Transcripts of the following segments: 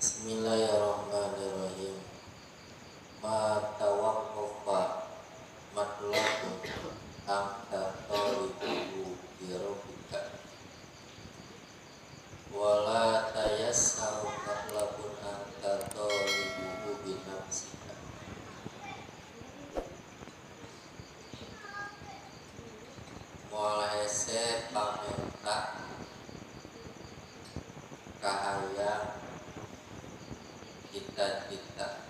Bismillahirrahmanirrahim. Ma tawaqqafa matlabun anta talibuhu bi rabbika wala tayassaru matlabun anta talibuhu bi nafsika. Moal hese pamenta kahayang cita-cita,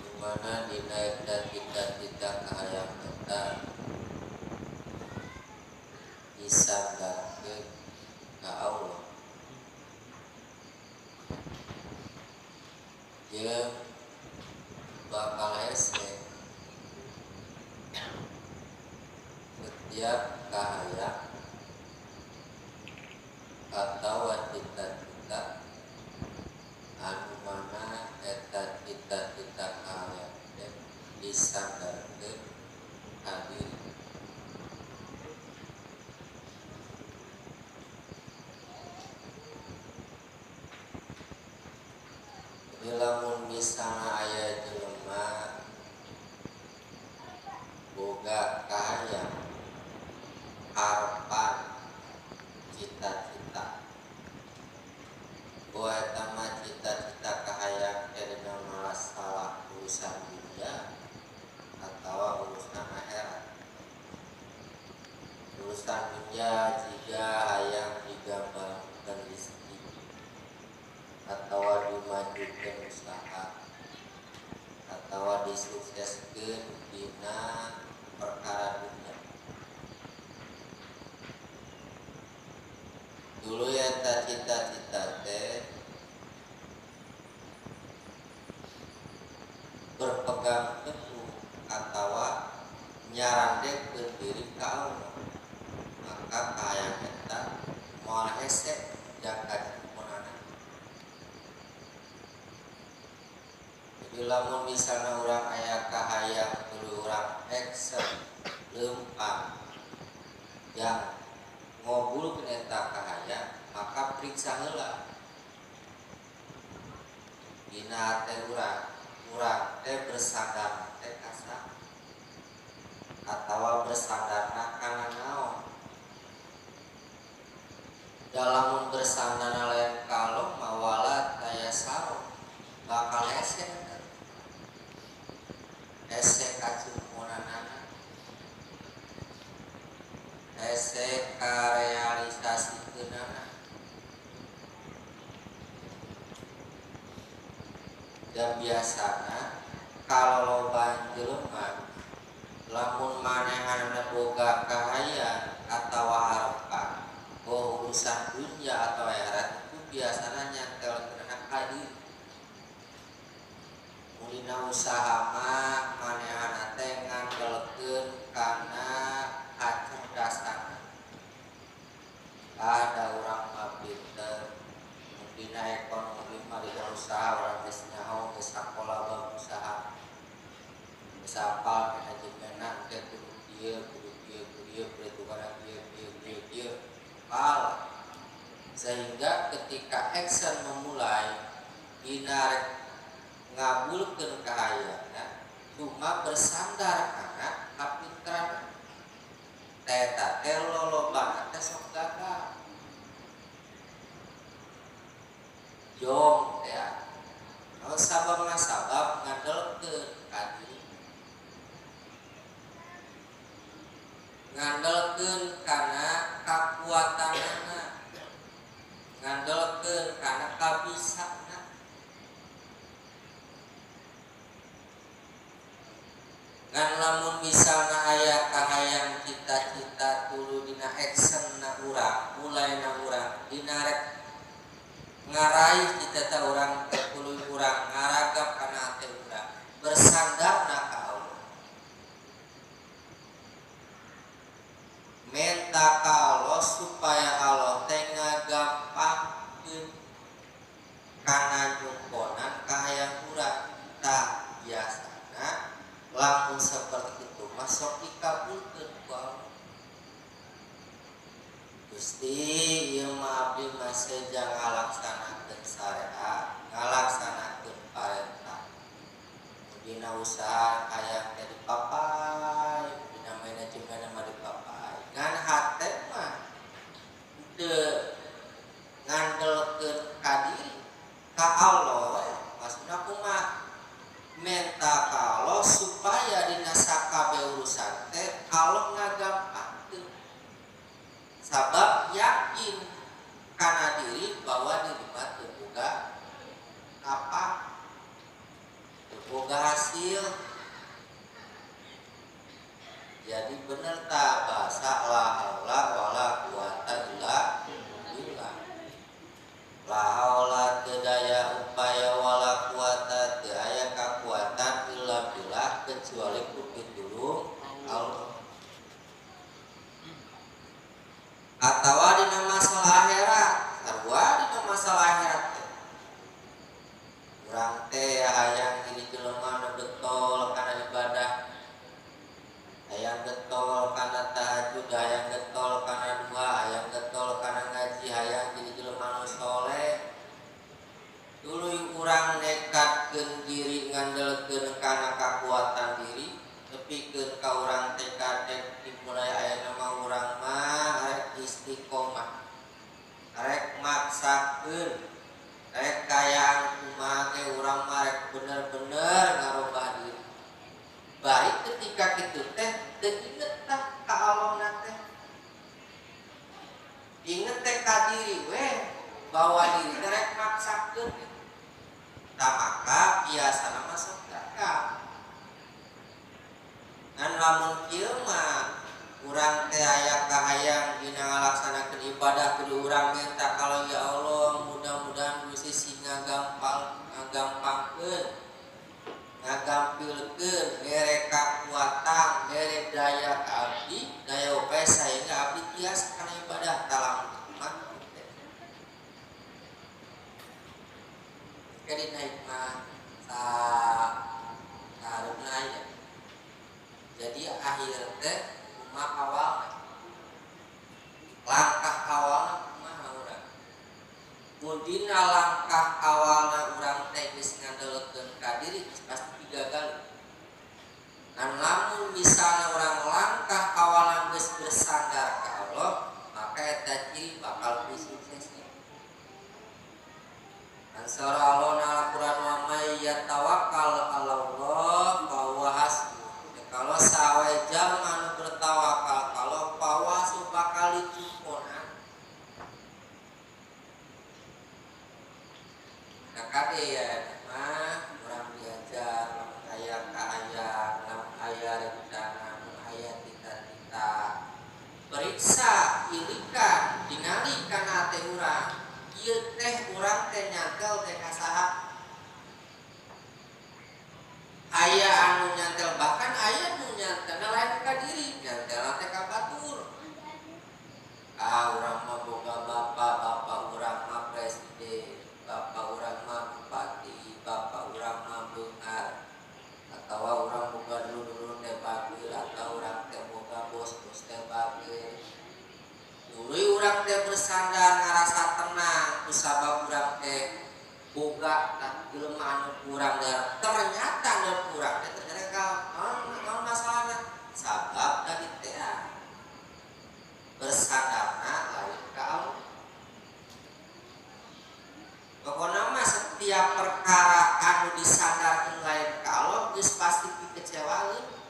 dimana dina eta cita-cita kahayang eta disandarkeun ka Allah jeung bakal hese setiap kahayang atau cita-cita anu mana eta cita-cita kahayang teh disandarkeun ka diri. Jadi lamun misalna aya jelema boga kahayang harapan cita-cita, bahwa eta mah cita-cita kahayang teh dina masalah urusan dunia atawa urusan akhirat. Urusan dunia jika hayang digambarkeun rezeki atawa dimajukeun usaha atawa disukseskeun dina perkara dunia. Dulu eta cita-cita teh berpegang teguh atawa nyarandekeun diri ka Allah, maka kahayang eta moal hese jangka cumpunana. Jadi lamun misalna urang aya kahayang tuluy urang action leumpang yang ngobulkeun eta kahayang, maka periksa heula dina hate urang, urang teh bersandar teh ka saha atawa bersandarna kana naon. Lamun bersandarna lain ka Allah mah wala tayasaro, bakal hese hese kacumpunanana, hese karealisasikeunana. Dan biasana kalau loba jelema lamun manehanna boga kahayang atawa harapan bahwa urusan dunia atau akhirat itu biasana nyantelkeunana ka diri. Mulina usaha mah manehanna teh ngandelkeun kana kacerdasan. Ada urang mah pinter dina ekonomi mah dina usaha urang geus nyaho geus sakola bab usaha geus apal manajemenna teh kudu kieu kudu kieu kudu kieu perhitunganna kieu kieu kieu kieu apal, sehingga ketika action memulai dina rek ngabulkeun kahayangna cuma bersandar kana kapinteran eta teh lolobana teh sok gagal jong ya. Kalau sababna sabab ngandelkeun ka diri, ngandelkeun kana kakuatanana, ngandelkeun kana kabisana. Ngan lamun misalna aya kahayang cita-cita tuluy dina action na urang, mulai na urang dina rek ngaraih cita-cita urang teh tuluy urang ngaragap kana hate urang bersandarna ka Allah, menta ka Allah supaya Allah teh ngagampangkeun kana nyungkonan kahayang urang. Tah biasana lamun seperti itu masuk dikabulkeun ku Allah. Gusti ieu mah abdi masih jang ngalaksanakeun syariat, Dina usaha hayang teh dipapai, dina manajemen mah dipapai. Ngan hate mah teu ngandelkeun ka diri, ka Allah we. Maksudna kumaha? Menta ka Allah supaya dina sakabeh urusan teh Allah ngagampangkeun. Sabab yakin kana diri bahwa diri mah teu boga apa, teu boga hasil. Jadi bener tak bahasa la haula wala quwata illa billah. La haula teu daya upaya, wala quwata teu aya kakuatan, illa billah kecuali ku pitulung Allah. Atawa dina masalah akhirat, sarua dina masalah akhirat teh. Urang teh hayang jadi jelema nu getol kana ibadah, hayang getol kana tahajud, hayang getol kana duha, hayang getol kana ngaji, hayang jadi jelema nu soleh. Tuluy urang nekatkeun diri ngandelkeun kana kakuatan diri, tepikeun ka urang teh kadek dimulai ayeuna mah urang mah rek istiqomah, rek maksakeun, rek kayaan kumaha ge urang mah rek bener-bener ngarobah diri. Baik ketika kitu teh teu inget tah ka Allah teh. Inget teh ka diri we bahwa diri teh rek maksakeun. Tah maka biasana mah sok gagal. Ngan lamun kieu mah urang teh aya kahayang dina ngalaksanakeun ibadah kudu urang minta kalau ya Allah mudah-mudahan Gusti sing ngagampangkeun, ngagampilkeun, mere kakuatan, mere daya ka abdi, daya upaya sehingga abdi tiasa kana ibadah talam mah. Jadi naik mah sa saharupna aya. Jadi akhir teh kumaha awal, langkah awalna kumaha urang. Mun dina langkah awalna urang teh geus ngandelkeun ka diri geus pasti gagal. Ngan lamun misalna urang langkah awalna geus bersandar ka Allah, maka eta ciri bakal suksesnya. Ansara Allah na Al-Quran wa may yatawakkal 'ala Allah fa huwa hasbuh. Kalau sawe jalma nu bertawakal kalau fa huwa bakal dicumponan. Nah kade ya mah urang diajar lamun aya kaayaan, lamun aya rencana, lamun aya cita-cita. Periksa, ilikan, tingali kana hate urang. Ieu teh urang teh nyantel teh ka saha? Aya anu nyantel, bahkan aya nu nyantel lain ka diri, nyantel teh ka batur. Ah urang mah boga bapak, bapak urang mah presiden, bapak urang mah bupati, bapak urang mah beunghar, atawa urang boga dulur-dulur teh bageur, atau urang teh boga bos-bos teh bageur. Tuluy urang teh bersandar ngarasa tenang kusabab urang teh boga tah jelema anu kurang dan ternyata anu kurang teh ternyata naon masalahna sabab tadi teh bersandarna lain ka Allah. Pokona mah setiap perkara anu disandarkeun lain ka Allah geus pasti dikecewakeun.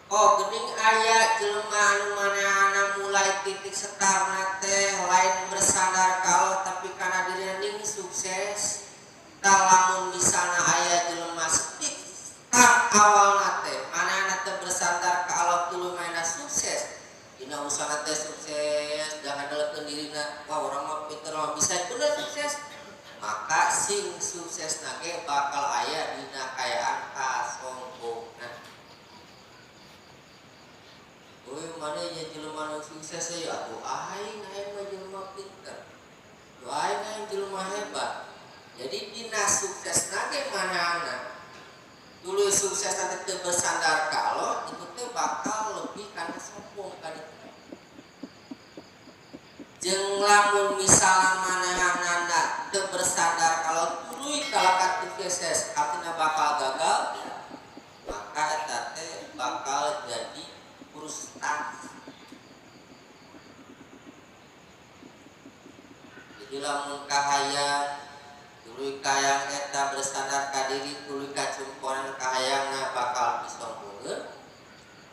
Oh geuning aya jelema anu manehna mulai titik setarna teh lain bersandar ka Allah tapi kana dirina ning sukses. Tah lamun misalna aya jelema setik start awalna teh manehna teh bersandar ka Allah tuluy manehna sukses. Dina usahana teh sukses, da ngadelekeun dirina, wah urang mah pinter mah bisa bener sukses. Maka sing suksesna ge bakal aya dina kaayaan kasombongan. Euy mana nya jelema nu sukses ya atuh aing aing mah jelema pinter. Atuh aing aing jelema hebat. Jadi dina suksesna ge manehna tuluy sukses teh teu bersandar ka Allah itu teh bakal lebih kana sombong ka ditu. Jeung lamun misalna manehna teu bersandar ka Allah tuluy kalakar sukses Jadi lamun kahayang tuluy kahayang eta bersandar ka diri tuluy kacumponan kahayangna bakal disombongkeun.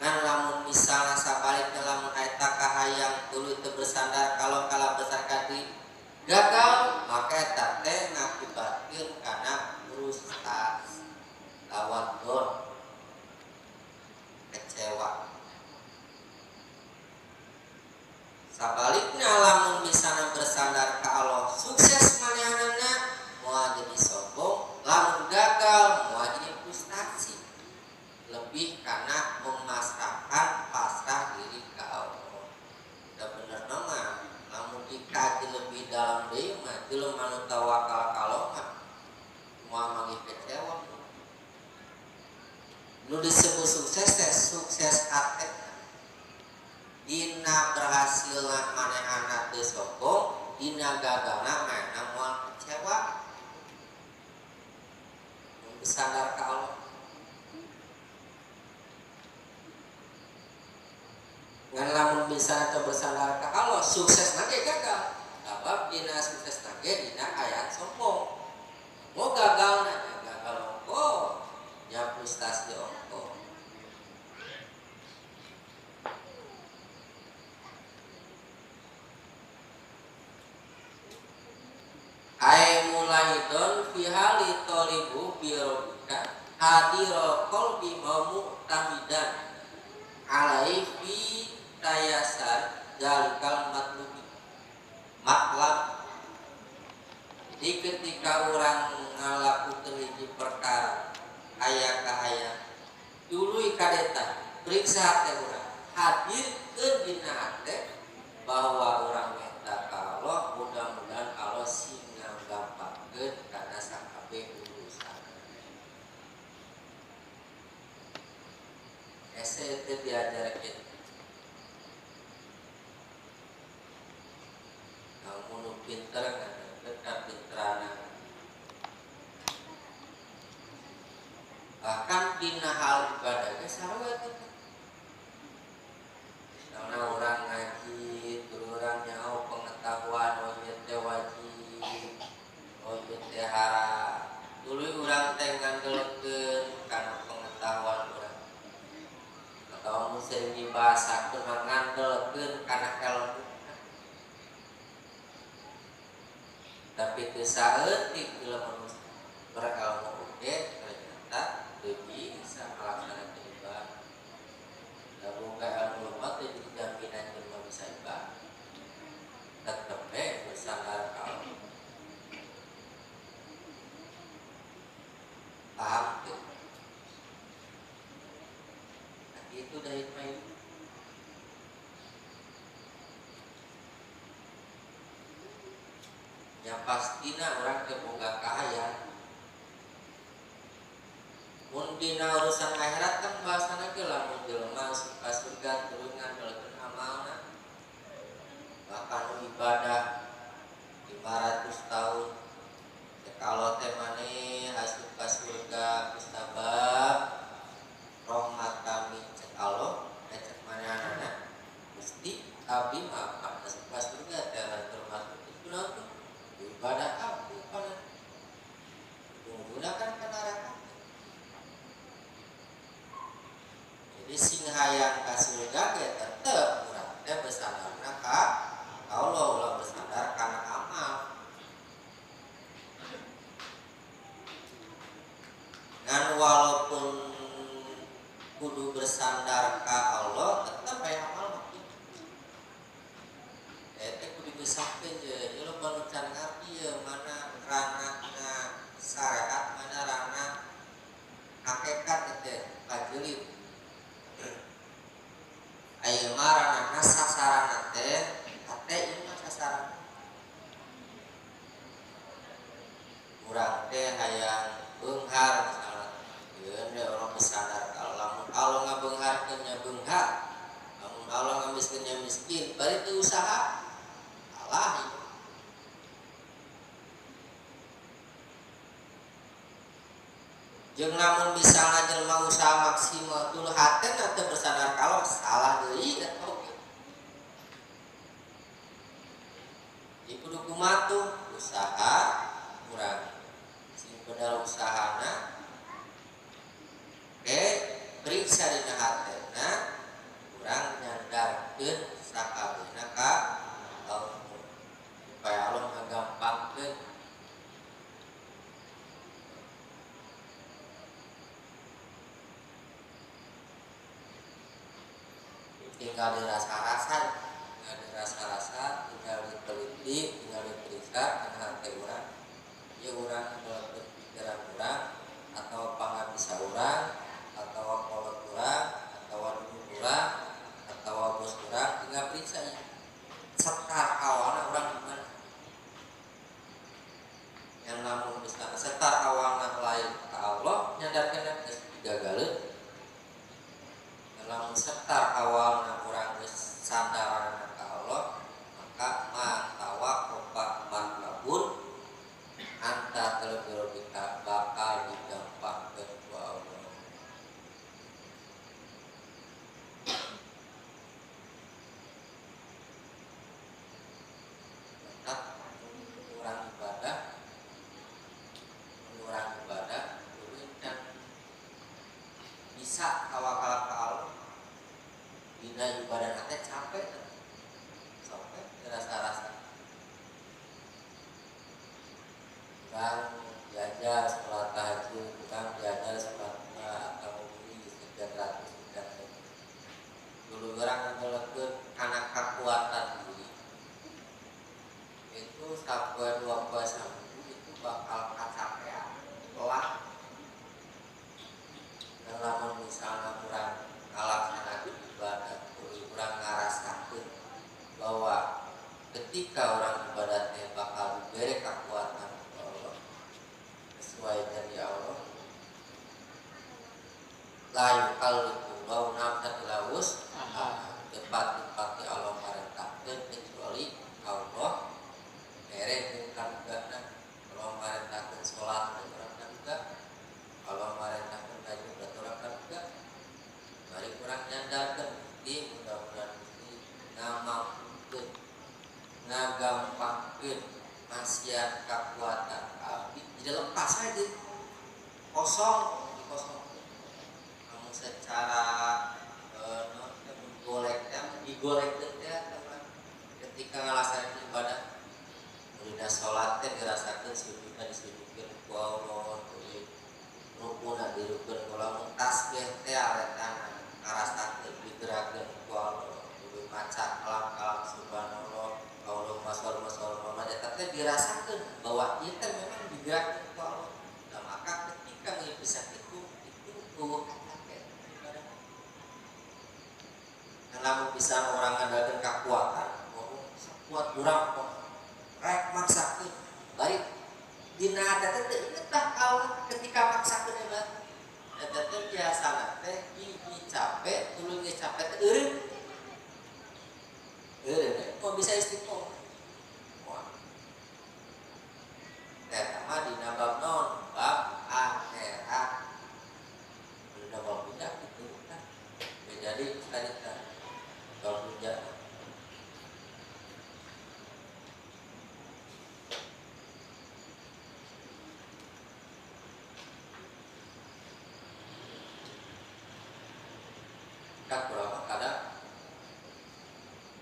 Ngan lamun misalna sabalikna lamun eta kahayang tuluy teu bersandar kalau kalah besar ka diri gagal, maka eta teh ngakibatkeun kana frustasi lawan down, kecewa. Sabalikna lamun misalna bersandar ka Allah sukses manehanana moal jadi sombong, lamun gagal moal jadi frustasi. Lebih karena memasrahkan pasrah diri ke Allah. Udah bener mah lamun dikaji lebih dalam deui mah jelema nu tawakal ka Allah mah moal manggih kecewa. Nu disebut sukses teh sukses hate. Dina berhasilna manehana teu sombong, dina gagalna manehana moal kecewa. Mun bersandar ka Allah. Ngan lamun bisa atau bersandar ka Allah sukses nage gagal. Sabab dina sukses nage dina ayaan sombong. Mau gagal na gagal ongko, nya frustasi ongko. Ai mulahidon fi hali tolibu bi rabbika hadira qalbi mu'tamidan alaihi fi tayasar zalikal matlubi matlab. Jadi ketika orang ngalakukeun hiji perkara aya kahayang tuluy kadeta periksa hate urang, hadirkeun dina hate bahwa urang minta ka Allah, mudah-mudahan Allah sing ngagampangkeun kana sakabeh urusan. Ese teh diajarkeun. Lamun nu pinter ngajarkeun kapinterana. Bahkan dina hal ibadah ge sarua teh. Misalna urang ngaji, tur urang nyaho pengetahuan oh ieu teh wajib, oh ieu teh haram. Tuluy urang teh ngandelekeun kana pengetahuan urang. Atawa mun sering dibahasakeun mah ngandelekeun kana ilmu. Tapi teu saeutik jelema nu berilmu oge ternyata teu bisa ngalaksanakeun ibadah. Da boga ilmu mah teu jadi jaminan jelema bisa ibadah. Tetep we bersandar ka Allah. Paham teu? Nah, itu dari hikmah. Ya pastina orang teh boga kahayang. Mun dina urusan akhirat kan bahasana ge lamun jelema asup ka surga tuluy ngandalkeun amalna. Bahkan ibadah 500 tahun. Kalau teh maneh asup ka surga kusabab rahmat kami cek Allah, cek manehna Gusti abdi mah asup ka surga teh termasuk itu naon tuh? Ibadah abdi pada menggunakan ke neraka. Jadi sing hayang ka surga ge tetep urang teh bersandarna ka Allah, ulah bersandar kana amal. Ngan walaupun kudu bersandar ka Allah tetep aya amal mah. Eta kudu dipisahkeun je, ieu loba nu can ngarti ye mana ranahna syariat, mana ranah hakikat teh kajelit. Ayeuna mah ranahna sasaranna teh hate ieu mah sasaran. Urang teh hayang beunghar misalna. Ieu teh urang bersandar ka Allah, lamun Allah ngabeungharkeun nya beunghar, lamun Allah ngamiskeun nya miskin, bari teu usaha salah ieu. Jeung lamun misalna jelema usaha maksimal tuluy hatena teu bersandar ka Allah, salah deui eta oge. Jadi kudu kumaha tuh usaha urang. Sing bener usahana ke periksa dina hatena urang nyandarkeun sakabehna ka Allah supaya Allah ngagampangkeun. Tinggal dirasa-rasa, tinggal dirasa-rasa, tinggal diteliti, tinggal diperiksa karena hati orang, ya orang dalam pikiran orang atau pangabisa orang atau kolot orang atau dulu orang atau bos orang, tinggal periksa ya. Setar awalnya orang gimana? Yang namun misalnya setar awalnya lain ke Allah, nyadarkan gagaleun. Lamun setar awalna urang geus sandaran ka Allah, maka matawa qofa matlabun anta terlebih bakal digampangkeun ku Allah. Tetap urang ibadah kan bisa tawakal ka Allah. Dina ibadah teh capek sampai dirasa-rasa. Urang diajar sholat tahajud, urang diajar sholat atau beli sekian ratus sekian. Dulu urang ngelekeun kana kakuatan diri. Itu sapoe dua poe saminggu itu bakal kacapean, lelah. Dan lamun misalna urang ngalaksanakeun ibadah, urang ngarasakeun bahwa ketika orang ibadahnya bakal diberi kekuatan Allah sesuai dari Allah, la yukallifullahu nafsan illa wus'aha, tempat-tempatnya Allah marentahkeun kecuali Allah mere jeung kanugana. Allah marentahkeun salat urang kanuga, Allah marentahkeun ngaji urang kanuga. Mari kurang nyandarkeun Gusti, mudah-mudahan Gusti ngamampukeun ngagampangkeun masihan kakuatan abdi jadi lepas aja kosong dikosongkeun. Namun secara golek digolekkeun teh ketika ngalaksanakeun ibadah dina salat teh dirasakeun sujudna disujudkeun ku Allah, rukuna dirukeun ku Allah, tasbih teh aretana ngarasakeun digerakkeun ku Allah, kudu maca kalam-kalam subhanallah, Allahumma sholli wa sallim, eta teh dirasakeun bahwa ieu teh memang digerakkeun ku Allah. Nah, maka ketika bisa itu eueuh capek ibadah. Nah, lamun bisa urang ngandalkeun kakuatan, kuat urang kok rek maksakeun. Bari dina eta teh teu inget tah Allah ketika maksakeun hebat. Eta teh biasana teh hiji capek, tuluy geus capek teh eureun. Eureun kok bisa istiqomah. Wah. Eta mah dina bab naon? Bab akhirat. Dina bab dunya kitu tah. Jadi tadi tah bab dunya. Kan kurang kadang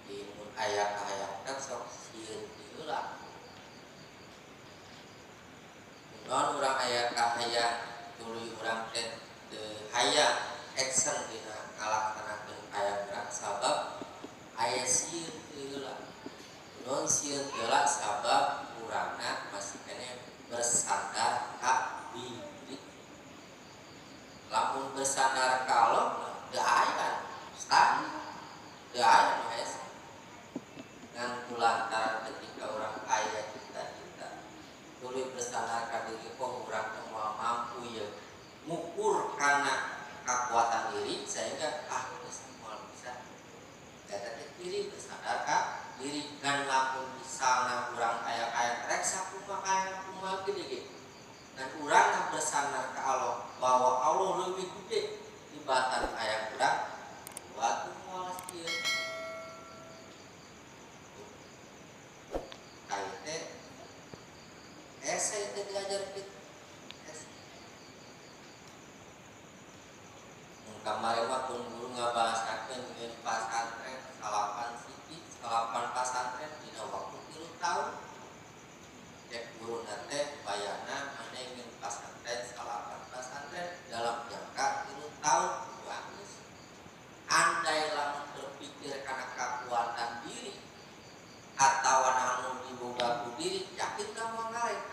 di mun aya-aya kan sok sieun heula. Mun urang aya kahayang tuluy urang teh teu hayang action dina ngalaksanakeun hayang urang sabab aya sieun heula. Mun sieun heula sabab urangna masih keneh bersandar ka diri. Lamun bersandar ka Allah teu aya stang teu aya nu hese. Ngan kulantaran ketika urang aya cita-cita tuluy bersandar ka diri kok urang teh moal mampu ieu ngukur kana kakuatan diri sehingga ah geus moal bisa. Eta teh diri bersandar ka diri. Ngan lamun misalna urang aya-aya rek sakumaha aya kumaha gede ge. Ngan urang bersandar ka Allah bahwa Allah leuwih gede tibatan hayang urang waktu moal sieun. Kamari mah pun guru ngabahasakeun ngeun pasantren 8 siki, 8 pasantren dina waktu 3 tahun. Cek guruna teh bayana maneh ngeun pasantren 8 pasantren dalam jangka 3 tahun bagus. Andai lamun berpikir karena kekuatan diri atau anu diboga ku diri yakin ka moal ngarek.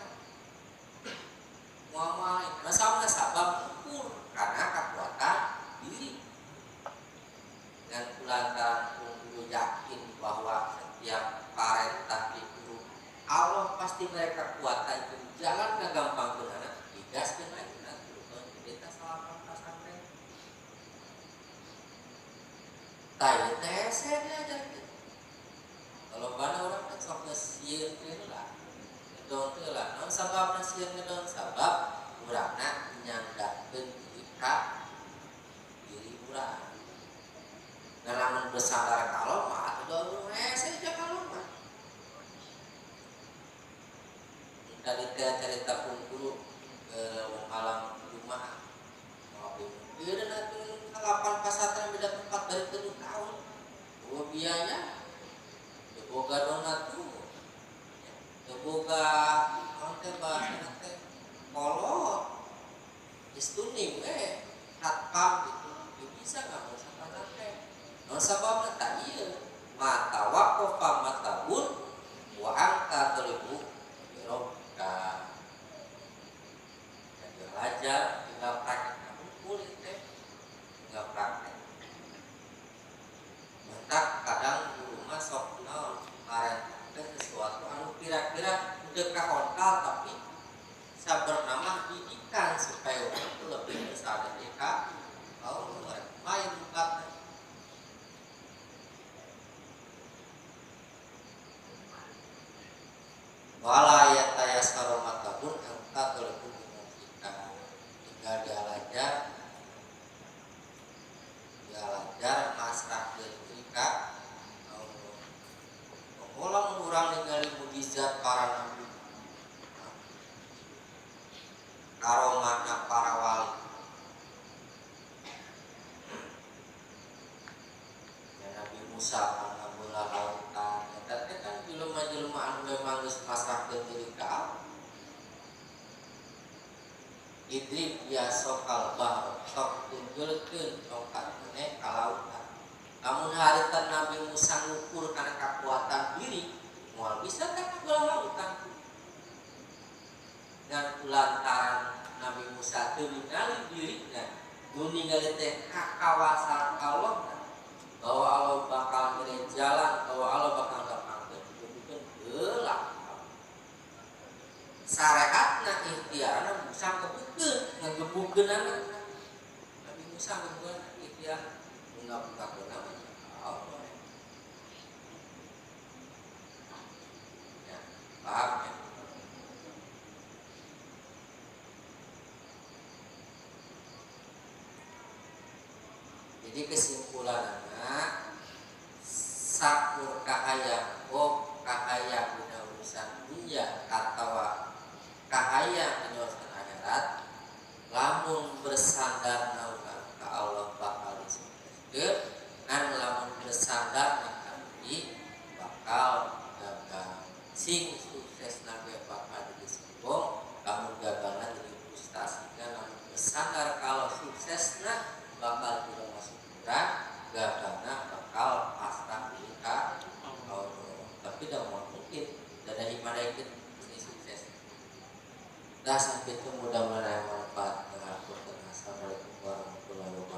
Moal ngarek. Masalah sabab ukur karena kekuatan diri. Dan lantaran guru yakin bahwa setiap parentah di guru Allah pasti mereka kekuatan jalan gampang anak digaskeun lagi nanti kita salapan pasantren. Tah teh diajar gitu. Kalau mana orang kan sok sieun teh lah. Ngedon teh lah. Naon sababna sieun ngedon? Sabab urangna nyandakeun diri ka diri urang. Dan lamun bersandar ka Allah mah atuh da urang hese ka Allah mah. Tadi teh carita pun guru ke wong alam rumah. Ieu da atuh 8 pasantren beda tempat dari 3 tahun. Oh biaya teu boga donatur. Teu boga naon teh bahasana teh kolot. Geus tuning we satpam gitu. Teu bisa ngurus pasantren. Naon sababna tah ieu mata waqafa matabun wa anta talibu rabbika. Jadi belajar tinggal praktek kulit teh tinggal praktek. Mentak kadang guru mah sok naon marentah teh sesuatu anu kira-kira teu kahontal tapi sabernama didikan supaya orang itu lebih bersadar ka Allah main buka. Wala yatayasaru matabun anta talibu binafsika. Tinggal dialajar masrah diri ka Allah. Lamun urang ningali mukjizat para nabi, karomahna para wali, ya Nabi Musa ngabelah lautan, eta teh kan jelema-jelema anu memang geus masrahkeun diri ka Allah. Idrib ya sokal bahr, sok tunjulkeun tongkat maneh ka lautan. Lamun harita Nabi Musa ngukur kana kakuatan diri, moal bisa teh ngabelah lautan. Dan lantaran Nabi Musa teu ningali dirina, nu ningali teh kawasan Allah, bahwa Allah bakal mere jalan, bahwa Allah bakal gampangkeun dibutuhkeun heula. Sareatna ikhtiarna Musa ngebukeun, ngegebukeunana. Nabi Musa ngebukeun ikhtiar ngabukakeun Allah. Ya, paham ya? Jadi kesimpulannya sakur kahayang oh kahayang dina urusan dunia atawa kahayang dina urusan akhirat lamun bersandar ka Allah bakal disukseskeun ngan lamun bersandar ka diri bakal gagal. Sing suksesna ge bakal jadi sombong, lamun gagalna jadi frustasi. Lamun bersandar kalau suksesna bakal tidak masuk kurang, gagalna bakal pasrah diri ka Allah. Tapi dah mau mungkin dan dari mana ikut ini sukses. Dah sampai itu mudah-mudahan manfaat. Assalamualaikum warahmatullahi wabarakatuh.